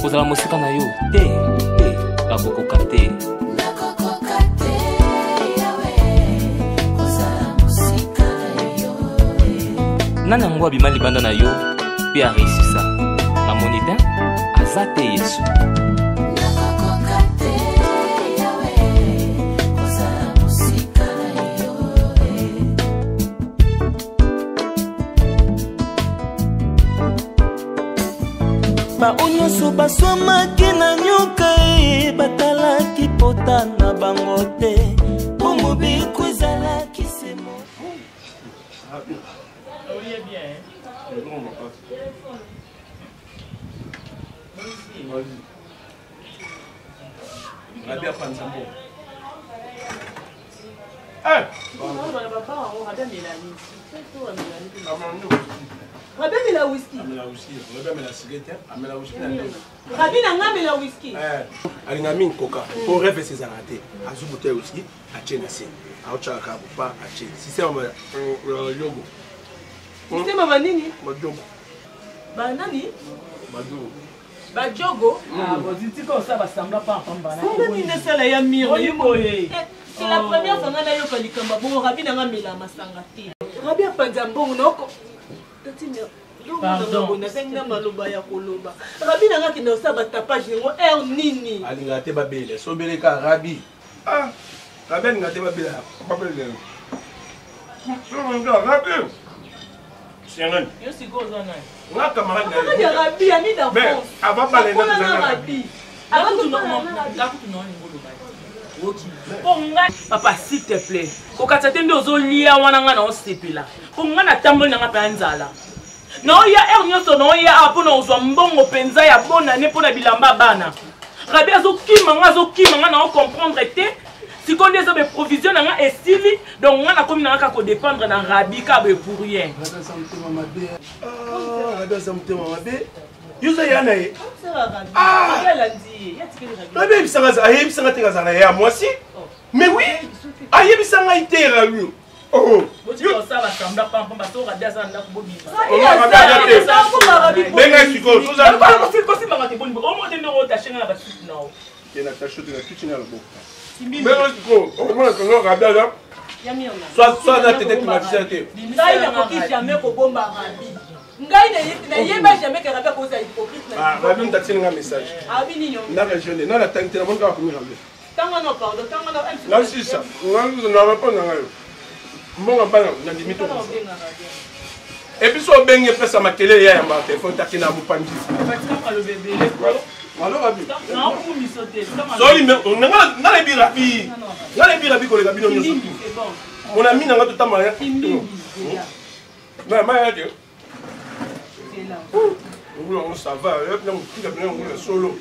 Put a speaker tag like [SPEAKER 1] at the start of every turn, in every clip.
[SPEAKER 1] Kozala mosika na yo te, te, nakokoka te.
[SPEAKER 2] Nakokoka te, Yahweh, kozala mosika na yo.
[SPEAKER 1] Nani yango abima libanda na yo mpe areusisa? Namoni te, aza te Yesu.
[SPEAKER 2] Nakokoka te, Yahweh, kozala mosika na yo.
[SPEAKER 3] Bao nyonso baswamaki na nyoka e, batalaki pota na bango te, po mobeko ezalaki se moko.
[SPEAKER 4] Rabi apanza mbongo. Eh!
[SPEAKER 5] Rabi amela whisky.
[SPEAKER 4] Amela whisky. Rabi amela cigarette, amela whisky na ndoto.
[SPEAKER 5] Rabi na nga amela whisky.
[SPEAKER 4] Eh, alinga mingi koka. Po rêve ezalaka te. Azwi bouteille whisky, atie na se. Aotyaka kaka bopa atie. Système ya yogo.
[SPEAKER 5] Système ya nini?
[SPEAKER 4] Bajogo.
[SPEAKER 5] Ba nani?
[SPEAKER 4] Bajogo.
[SPEAKER 5] Bajogo.
[SPEAKER 6] Ah, bon, tika osala basambla pa pamba.
[SPEAKER 5] Sambla nini esala ya mire?
[SPEAKER 6] Oyi boye.
[SPEAKER 5] Eh, c'est la première fois nga nayoka likambo bongo Rabi na nga amela masanga te. Rabi apanza mbongo na oko. Tati
[SPEAKER 6] Pardon.
[SPEAKER 5] Nazangi na maloba ya koloba. Rabi na nga akenda kosala batapage yango heure nini?
[SPEAKER 4] Alingaka te babela. Sobeleka Rabi. Ah, Rabi alingaka te babela. Babela. Rabi. Sengani.
[SPEAKER 6] Yo sikoyo oza nani?
[SPEAKER 4] Nga camarade na ye.
[SPEAKER 5] Camarade ya Rabi, ami d'enfance.
[SPEAKER 4] Mais avant bala
[SPEAKER 5] Akola na Rabi.
[SPEAKER 6] mpo ngai papa s'il te plaît kokatisa te nde ozolia wana ngai naosepela mpo ngai natamboli na ngai mpe ya nzala naoya heure nyonso naoya awa mpo na kozwa mbongo mpenza ya bonane mpo na bilamba bana rabi azokima ngai azokima ngai nao comprendre te sikoyo nde eza be provision na ngai esili donc ngai nakomi na ngai kaka kodépendre na rabi kaka boye pour rien
[SPEAKER 4] rabi aza motema mabe ah, rabi aza motema mabe yo oza ya na ye ah! rabi ayebisanga ayebisanga te kazala ya mwasi oh. mais oui ayebisa ngai te rabi Oh. Benga sikoyo te na tache te na tuti na loboko benga sikoyo okomona tongo rabi aza soit aza tete climatiseur te
[SPEAKER 5] ngai nakoki jamais kobomba rabi ngai nayeba jamais ke rabi akozala hypocrite
[SPEAKER 4] ah, rabi moto atindi nga message na region na natangi te namoni kaka komi rabi nasisa na repondre na ngai mbongo bana nandimi to epuis so obengi epesa makelele ya yamba telefone taki na mopanzi soli nga nayebi rabi nga nayebi rabi koleka bino nyonso mon ami na nga totambola maya te ngulu yango ça va na motika pena ngulu ya solo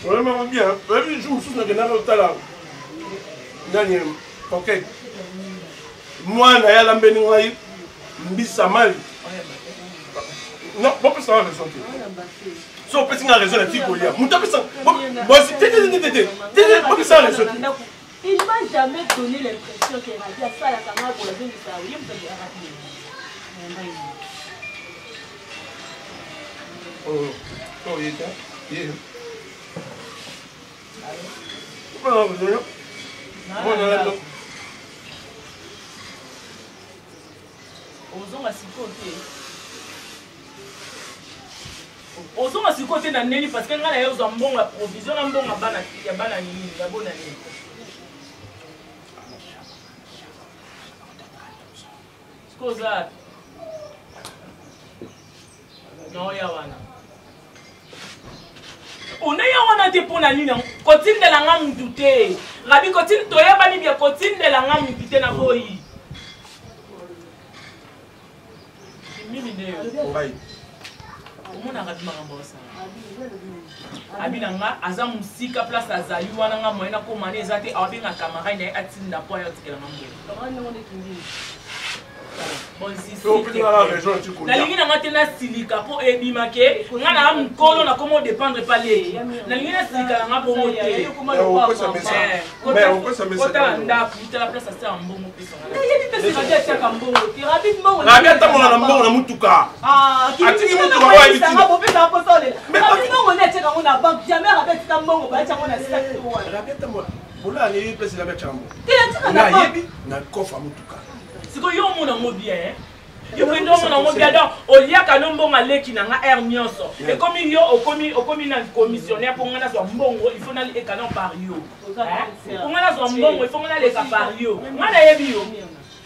[SPEAKER 4] vraiment bien oyebi jour mosusu nakendaka kotala nani ok mwana ye alambeli ngai mbisa mali non bopesa nga raison te so opesi nga raison natiki kolia moto apesa bosi te te te te te te bopesa nga raison te
[SPEAKER 5] Il m'a jamais donné l'impression que Rabi asalaka nga boye azongisa ye moto Rabi.
[SPEAKER 4] Oh, oh, ye te. Ye.
[SPEAKER 6] Ozonga sikoyo te. Ozonga sikoyo te na ndeni parce que ngai naye ozwa mbongo ya provision na mbongo ya bana ya bana nini ya bona nini. Sikoyo oza wapi? Naoya wana. Oneya wana te mpo na nini yango? Kotindela nga mutu te. Rabi kotin toyebani bien kotindela nga mutu te na boyi. Mimi nde yo.
[SPEAKER 4] Ngai.
[SPEAKER 6] Omonaka te makambo osala. Abi na nga aza mosika place azali wana nga moyen nakoma ne eza te abenga camarade na ye atinda mpo aya otikela nga mbongo. Nalingi nanga te nasilika mpo ebima ke nga na mokolo nakoma odépendre pa leki. Nalingi nasilika nanga bongo te. Kotala ndako, tala place asala mbongo,
[SPEAKER 5] nayebi mpe Rabi atiaka mbongo te. Rabi mbongo
[SPEAKER 4] Rabi atambola na mbongo na mutuka. Atiki mutuka oyo ayebi ntina.
[SPEAKER 5] Bopesaka mposa olela. Rabi mbongo nde atiaka yango na banque. Jamais Rabi atika mbongo, batia yango na sac to wana.
[SPEAKER 4] Rabi atambola bola, ayebi place Rabi atiaka mbongo.
[SPEAKER 5] Te, atiaka na banque.
[SPEAKER 4] Nayebi na coffre ya mutuka.
[SPEAKER 6] Sikoyo yo omona yango bien, yo mpenza omona yango bien. Donc oliaka no mbongo aleki na nga aire nyonso. Ekomi yo okomi na commissionnaire mpo nga nazwa mbongo, il faut naleka no par yo. Mpo nga nazwa mbongo, il faut nga naleka par yo. Nga nayebi yo.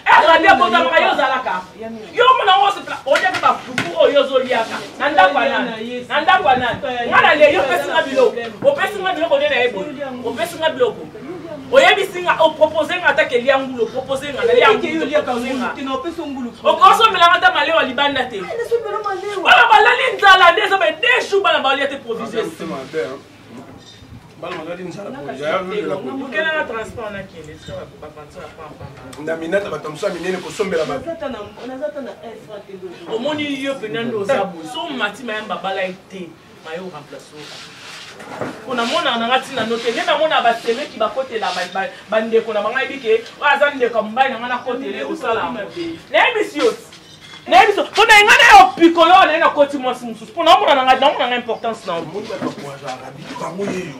[SPEAKER 6] Rabi abotamaka, yo ozalaka, yo omona yango, osepela, oliaka bafufu oyo ozoliaka na ndako ya nani, na ndako ya nani. Nga nalie, yo opesinga biloko, opesinga biloko nde nayebi. Opesinga biloko, oyebisi nga, opropose nga ata kelia ngulu, opropose nga nalia ngulu. Okosomelanga ata malewa libanda te. Bana balali nzala nde eza ba 2 jours, bana balia te, provision.
[SPEAKER 4] Bana bazali nzala.
[SPEAKER 6] Okelanga transport, nakende esika bapanti ya pampa.
[SPEAKER 4] Na minata bato mosusu ya minene kosombela bato.
[SPEAKER 6] Omoni yo mpena nde oza boye, so mati mayamba bala ye te, mayo remplace mpo namonaka nanga ntina no te. Nde namona basemeki bakotela bandeko na bango, ayebi ke oyo aza ndeko ya mobali na ngai, nakotele osala. Nayebisi yo ti, nayebisi yo mpo na ngai na yo pikolo wana, naye nakoti mwasi mosusu mpo naomona nanga, naomona nanga importance na yo.
[SPEAKER 4] Omoni bato bakoazaka Rabi, bango yeyo,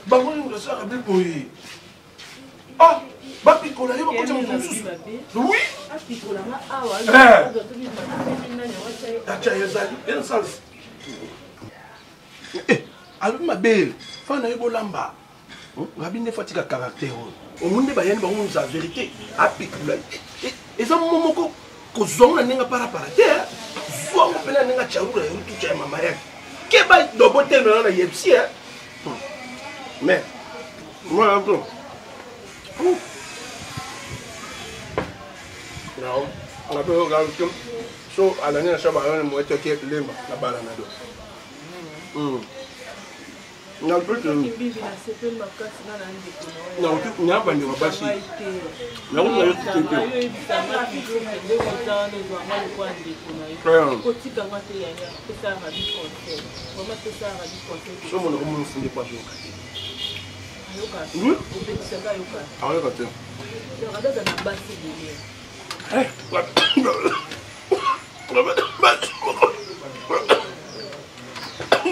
[SPEAKER 4] bango yeyo nasala Rabi boye. Ah, bapikola ye, bakotya moto mosusu. Oui, atya ezali eza sens. Alobi mabe fa na ye, bolamba Rabi nde fatika caractère oyo. Omoni nde bayani bango za vérité. Apikola eza mo moko kozwango na ndenge parapara te, zwango mpena na ndenge acarura ya rutuca ya mama yake. Keba dobo telemela na yebisi. Mais moi un peu so alandi na shaba ayone moete ke lemba na bala na do na bandeko basi nakoki na yo tite te. So monoko monofunde po azoyoka te, ayoka te.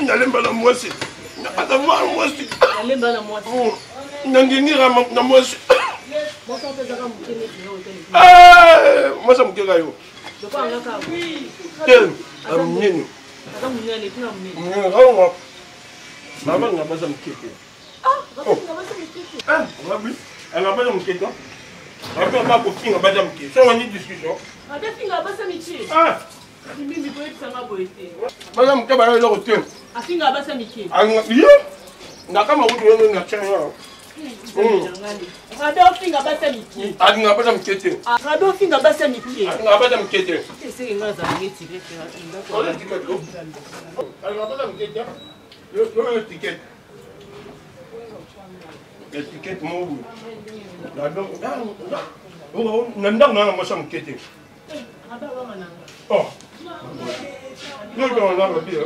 [SPEAKER 4] Nalemba na mwasi, ata mwana mwasi nandingira na mwasi, mwasi amokeka yo te, amonene mama nga baza moke te. Anga baza moke te, ape kofinga baza moke so wani discussion.
[SPEAKER 5] Mimi koyebisanga boye te.
[SPEAKER 4] Baza moke, baya eloko te.
[SPEAKER 5] Afinga basa mike.
[SPEAKER 4] Yo nakama kutu yo na tia yo.
[SPEAKER 5] Rabi ofinga basa mike.
[SPEAKER 4] Alinga baza moke te.
[SPEAKER 5] Rabi ofinga basa mike.
[SPEAKER 4] Alinga baza moke te.
[SPEAKER 5] Eseke nga azala neti.
[SPEAKER 4] Alinga baza moke te. Yo ticket, étiquette moko boye na ndako na mwasi ya moke te. Oh, nyonso na lobi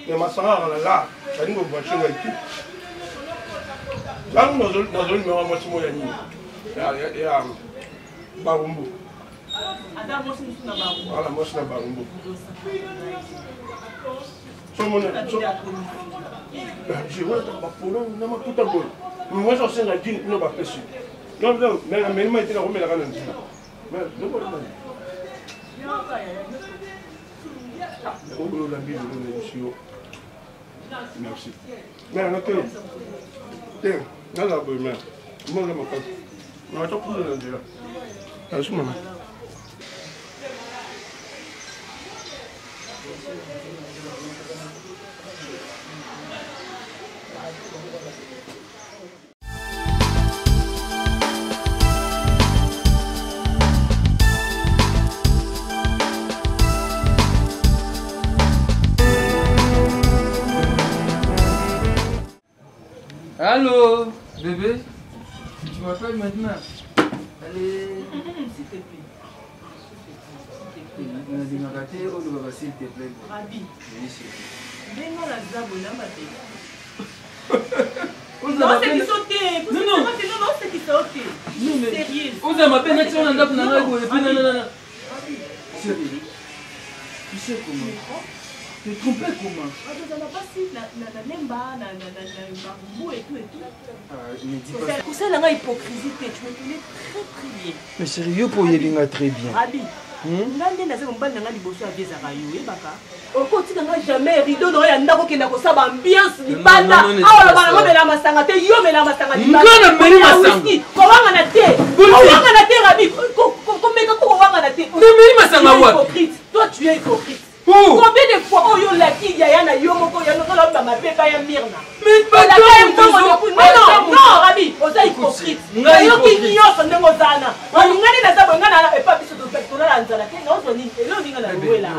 [SPEAKER 4] me masanga na la balingi obranche ngai te. Ntango nazolimaka mwasi moko ya nini ya Barumbu, ala mwasi na Barumbu, somona bapolo na maputa boye, mwasi osenga jini kuna bapesi me na melima ete nakomelaka na nzela. Olambi lelo, nayebisi yo merci. Me te te, naza boye, me mona makasi nata kuna na nzela. Merci mama.
[SPEAKER 1] Allô, bébé? Tu m'appelles maintenant? Allez.
[SPEAKER 5] S'il te plaît.
[SPEAKER 7] Nalingaka te olobaka s'il te plaît.
[SPEAKER 5] Rabi.
[SPEAKER 7] Oui, chérie.
[SPEAKER 5] Ndenge naza boye na mabe. Osekisa te. Non, osekisa yo te. Sérieux.
[SPEAKER 1] Oza mabe nati wana ndako na ngai boye pe nanana.
[SPEAKER 7] Chérie, tu sais comment? Te tromper comment?
[SPEAKER 5] Kosala nga hypocrisie te, tu me connais très très bien.
[SPEAKER 7] Mais chérie, yo po oyebi nga très bien.
[SPEAKER 5] Rabi, nga nde naza mobali na nga liboso ya vie ezalaka yo, oyebaka? Okotika nga jamais rideau na yo ya ndako okenda kosala ba ambiance libanda. Awa oloba na ngo mela masanga te, yo mela masanga libanda.
[SPEAKER 1] Nga na meli masanga.
[SPEAKER 5] Whisky, kowangana te. Kowangana te Rabi, komeka ko kowangana te.
[SPEAKER 1] Nameli masanga wapi?
[SPEAKER 5] Hypocrite. Toi tu es hypocrite. Oh. Combien de fois oyo olaki yaya na yo moko ya noko loba mabe pa ya Mirna.
[SPEAKER 1] Mais pas
[SPEAKER 5] non non Rabi, oza hypocrite. Nayoki nyonso ndenge oza na. Olingani naza boye nga na epa biso tolala nzala te naozwa nini elo olinga na lowela.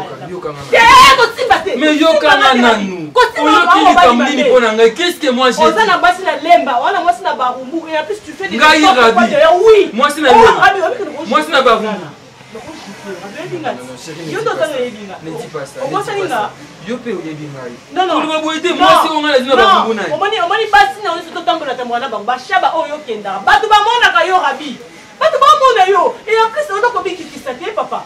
[SPEAKER 5] Te kosimba te.
[SPEAKER 1] Mais yokanga nanu. Oyoki likambo nini mpo na ngai? Qu'est-ce que moi j'ai
[SPEAKER 5] Oza na basi na lemba, wana mwasi na barumbu et en plus tu fais des
[SPEAKER 1] Ngai Rabi.
[SPEAKER 5] Oui.
[SPEAKER 1] Mwasi na lemba. Mwasi na barumbu. Yo mpe oyebi ngai koloba boye te mwasi oyo ngai nazwi na barumbu na ye.
[SPEAKER 5] Omoni basi na nyonso totambola tambola na bango bashaba oyo okendaka bato bamonaka yo Rabi, bato bamona yo et en plus oza komikitisa te papa,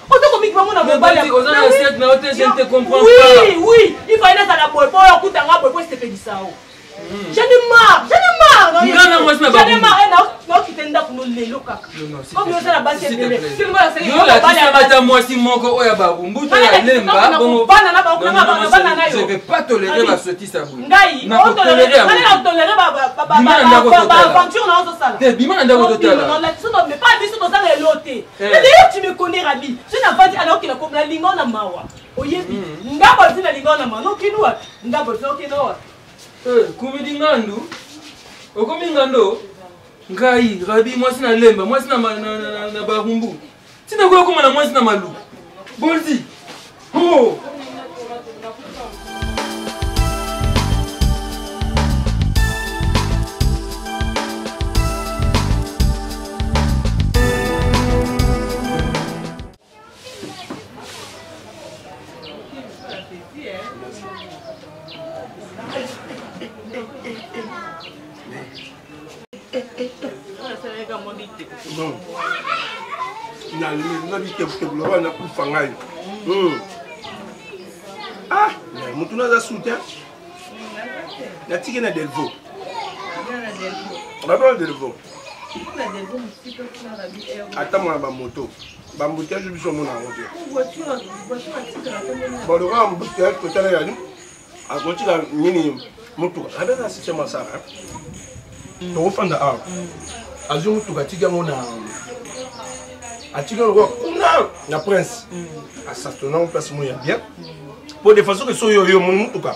[SPEAKER 5] oza komiki bamona mobali.
[SPEAKER 1] Oza na assiette na yo te, je ne te comprends
[SPEAKER 5] pas. Oui oui, il fallait nazala boye po oyo okutanga boye po esepelisa yo. J'en ai marre, j'en ai marre.
[SPEAKER 1] Nga na mwasi na
[SPEAKER 5] J'en ai marre, naokite ndako no lelo kaka. Comme oza na basi ebele.
[SPEAKER 1] Yo lakisaka ata mwasi moko oyo ya barumbu to ya lemba bongo.
[SPEAKER 5] Bana na bango na bana bana na yo.
[SPEAKER 1] Je vais pas tolérer ba sotisa boye.
[SPEAKER 5] Ngai, o tolérer, ngai na tolérer ba ba ba ba aventure na ozo sala.
[SPEAKER 1] Te bima na ndako totala.
[SPEAKER 5] Non, la biso mais pas biso tozanga elo te. Mais d'ailleurs tu me connais Rabi. Je n'ai pas dit alors qu'il a comme la lingo na mawa. Oyebi. Ngabo zina lingo na mawa. No kinu wapi? Ngabo zina kinu wapi?
[SPEAKER 1] Kumidi ngandu okomi ngando ngai Rabi mwasi na lemba mwasi na, na, na, na, na barumbu ntina koya okoma na mwasi na maluku bolzi oh!
[SPEAKER 4] Na bitekuteku lokola nakufa ngai. Ah, motu naza su te, natiki na Delvo, baba Delvo ata mwana bamoto bambuteyage biso omona yango te. Baloka embouteillage kotala yani akotika nini motuka abeza système asala tokofanda awa, azwi motuka atiki yango na atiki yango lokola kuna na prince asastonango place moko ya bien po de façon ke soki oyo omoni motuka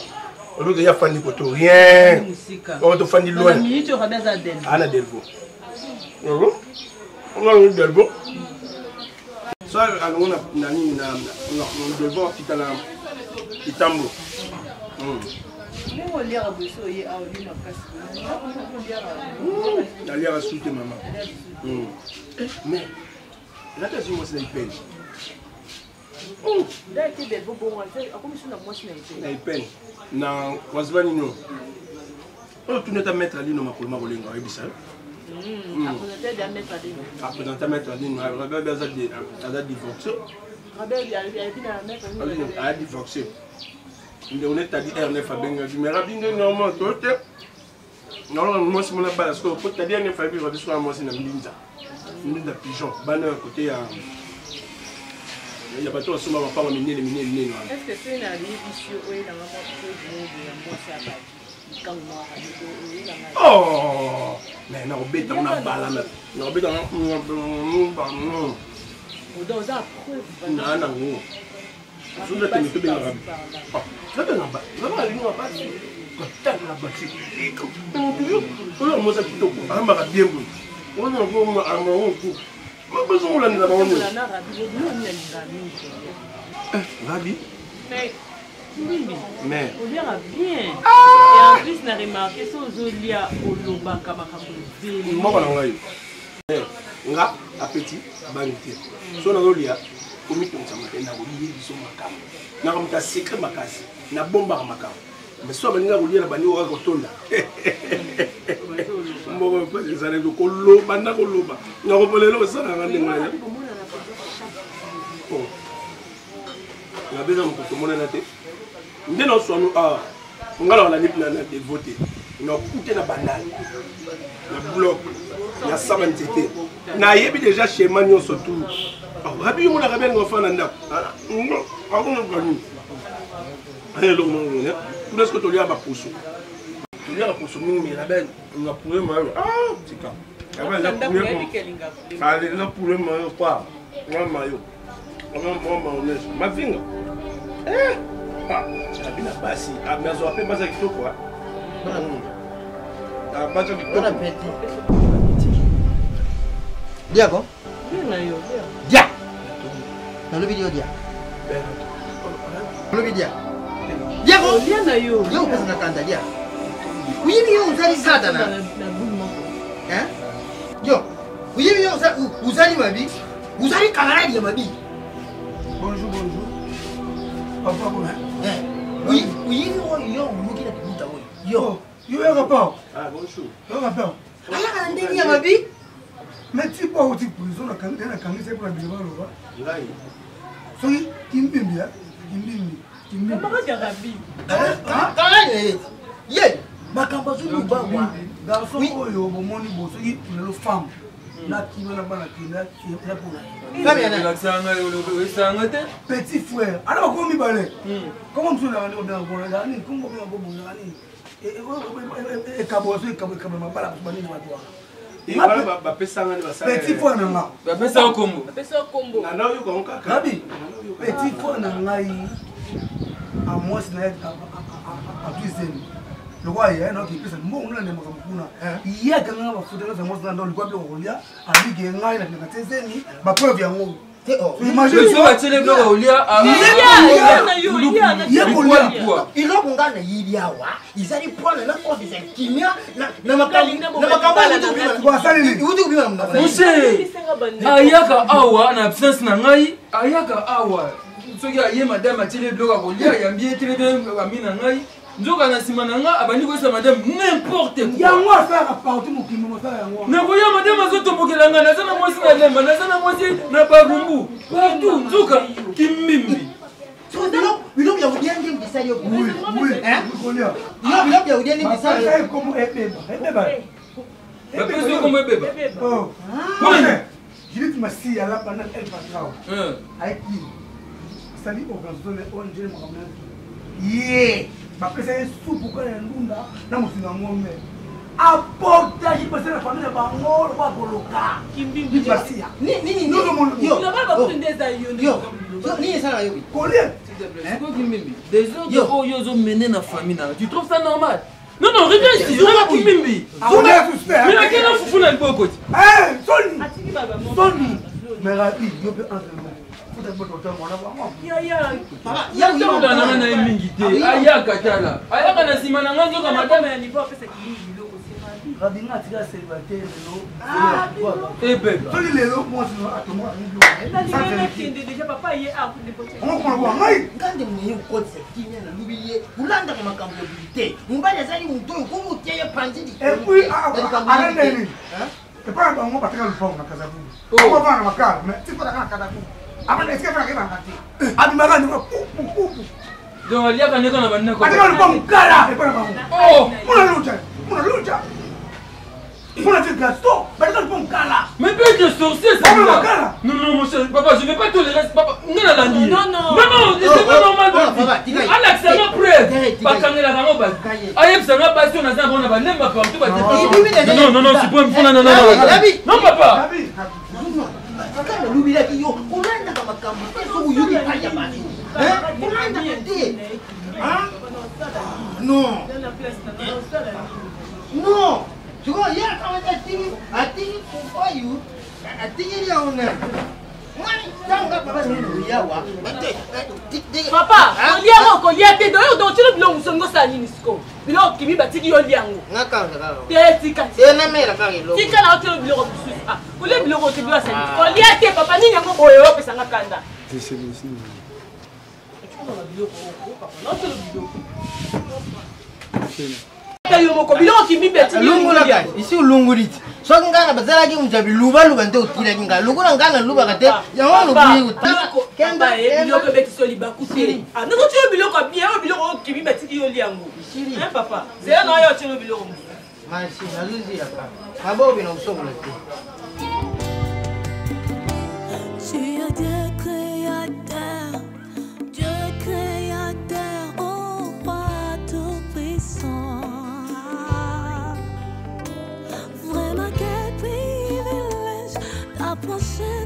[SPEAKER 4] oloki ya fandi koto rien oyo tofandi loin ana Delvo ona Delvo so alongo na nini na Delvo akita na Kitambo. Naliaka su te mama, mais nata azwi mwasi na ipene na ipene na waziba nini oyo oyo tuni ata maître Alino makolo makolenga oyebisa yo apresente maître Alino. Rabi aza divorcé, aya divorcé ndeko neti adi R9 abengaki mais Rabi nde normal to te naolonga mwasi mona bala sikoyo po tadi R9 ayebi Rabi sikoyo mwasi na mbinza mbinza pigeon bana ya kote ya ya bato basomba mapango minene minene minene wana. Oh, mais nakobeta ngo na bala nakobeta naa nango soki teme tobengaka alinga basi kotala basi oyo moza kitoko ayambaka bien boye oyo bazokolandela bango nini Rabi.
[SPEAKER 5] Mais oliaka bien et en plus na remarque so ozolia olobaka makambo ebele.
[SPEAKER 4] Moko na ngai nga appétit bangi te so nazolia. Komitungisa te, nakolie biso makambo. Nakamuta secret makasi, nabombaka makambo. Mais so baninga kolia na baninga kaka kotonda. Mboko mpasi ezalaki koloba na koloba. Nakopola eloko esalaka ndenge wana. Oh. Nabeza moto tomonana te. Nde naswano awa. Nga na na na devo te. Nakute na bandal. Na bloc. Na saba nzete. Nayebi deja schéma nyonso tout. Rabi yo monaka bien ngo fana ndako. Akonoka nini? Eloko moko boye. Kuna soki tolia baposo. Tolia baposo mingi mais rabi nga poulet mayo. Ah, tika. Rabi nga poulet. Allez, nga poulet mayo quoi. Nga mayo. Nga mwa mayonnaise. Mavinga. Eh! Ah, rabi na basi. Ah, mais azwa pe basi ya kitoko. Ah, basi ya kitoko.
[SPEAKER 8] Bon appétit. Dia ko? Dia. Nalobi dio dia. Nalobi dia. Dia ko?
[SPEAKER 5] Dia na yo.
[SPEAKER 8] Yo opesa na kanda dia. Oyebi yo ozali satana. Hein? Yo, oyebi yo ozali mabi? Ozali camarade ya mabi.
[SPEAKER 9] Bonjour, bonjour. Papa kuna.
[SPEAKER 8] Eh. Oyebi oyo yo oluki na kibuta oyo. Yo.
[SPEAKER 9] Yo yaka pa.
[SPEAKER 4] Ah, bonjour.
[SPEAKER 9] Yoka pa.
[SPEAKER 8] Alaka na ndenge ya mabi?
[SPEAKER 9] Mais ti po auti prison nakangisa ye mpona biloko aloba.
[SPEAKER 4] Ngai.
[SPEAKER 9] Soki kimbimbi ya kimbimbi.
[SPEAKER 8] Kimbimbi. Ye. Makambo azoloba wa.
[SPEAKER 9] Garçon oyo bomoni bo soki lelo femme na kima na bana kenda eza mpona
[SPEAKER 1] esanga te
[SPEAKER 9] petit frère ana bakomi mibale koma mosusu ezalaka nde kobenga kona ezalaka nini kombo benga kombo ezalaka nini ekabola so ekabola mabala bato banini bato wana
[SPEAKER 4] bapesanga
[SPEAKER 9] petit frère na nga
[SPEAKER 1] bapesaka kombo
[SPEAKER 9] rabi petit frère na ngai amwasi na ye azwi zemi lokola ye naoki epesa mbongo nana makambo kuna ye akanganga bafuta naza mwasi na ndao likola biloko kolia abike ngai nakendaka te zemi bapreuve yango
[SPEAKER 8] eloko ngai nayibi awa ezali pwana nakotisa kimia na makambo euti kobima na monoko
[SPEAKER 1] mose ayaka awa na absence na ngai ayaka awa soki aye madame atieli biloko ya kolia ayambi ye tele bien ami na ngai nzoka na nsima na nga abandi koyesa madame n'importe quoi
[SPEAKER 9] yango asalaka partout mokili mosala yango
[SPEAKER 1] nakoya madame azotombokela nga naza na mwasi na lemba naza na mwasi na barumbu partout nzoka kimbimbi
[SPEAKER 8] biloko ya kolia nde bisali yo biloko ya kolia nde bisali
[SPEAKER 9] ebeba
[SPEAKER 1] bapesi yo kombo ebeba
[SPEAKER 9] Judith Masiya la pendant El Patrao. Aiki. Asali organisation na ONG makambo na ye. Bapesa ye supu kaka ya ndunda na mosinga ngombe. Apotaki pesa na famille na bango lokola koloka. Judith Masiya.
[SPEAKER 8] Nini nini esalaka yo?
[SPEAKER 9] Kolie.
[SPEAKER 1] Désordre oyo ozomene na famille na tu trouves ça normal? Non, non, reviens ici, reviens Kimbimbi. Mais la quelle fufu na liboko ti?
[SPEAKER 9] Eh, soni. Soni. Mais Rabi, yo pe entre nous.
[SPEAKER 1] Yatambola na ngai na ye mingi te ayaka tala ayaka na nsima na ngai nzoka madame
[SPEAKER 9] Rabinga atika célibataire lelo.
[SPEAKER 1] Ebeba.
[SPEAKER 9] Soki lelo mwasi atomboka ngai.
[SPEAKER 8] Nga nde moye okotisa kimia na lobi ye kolandaka makambo ya boye te mobali azali moto oyo komi otia ye panzi
[SPEAKER 9] epuis alendeli epai na bango bateka lupango na kasavubu ovanda na makala mais tikolaka na kasavubu abanda esika fana kebanga te abimaka ndenge pupupupu
[SPEAKER 1] donc aliaka ndeko na bandako
[SPEAKER 9] ateka lupango kala epai na bango mona luja mona luja mona te gaston bateka lupango kala
[SPEAKER 1] Mais peut être sorcier, ça. Non, non, mon cher, papa, je ne vais pas tolérer. Papa, non, non, non, non, non, non, c'est pas normal. Alakisanga preuve. Bakangelaka yango bato. Ayebisanga basi oyo naza na bango na balemba partout ba Non, non, non, tu peux me non, non, non, non. Non, papa.
[SPEAKER 8] Kaka nalobelaki yo kolandaka makambo te soki oyoki epai ya bato kolandaka te non non sikoyo ye akamati atiki atiki oyo atikeli yango nani
[SPEAKER 5] Papa, kolia yango kolia te doyo otili biloko mosusu olingi osala nini sikoyo biloko kimi batiki yo lia yango te tika tika na otili biloko mosusu kolia biloko te biloko asali kolia te papa nini yango boye opesanga kanda.
[SPEAKER 9] C'est bon, c'est bon.
[SPEAKER 8] Longolaka isi olongoli ti soki ngai na bazalaki moto ya bilubaluba nde otilaki ngai lokola ngai nalubaka te yango
[SPEAKER 5] lokoybiloko ebetisi libaku te nazotia yo biloko ya bien oyo biloko okimi batiki yo liango papa zela na yo otielo biloko mosusu.
[SPEAKER 8] Masi nazozila kaka mabobi na kosokola te.
[SPEAKER 2] Tu es Dieu créateur, Dieu créateur, ô roi tout-puissant. Vraiment quel privilège d'approcher.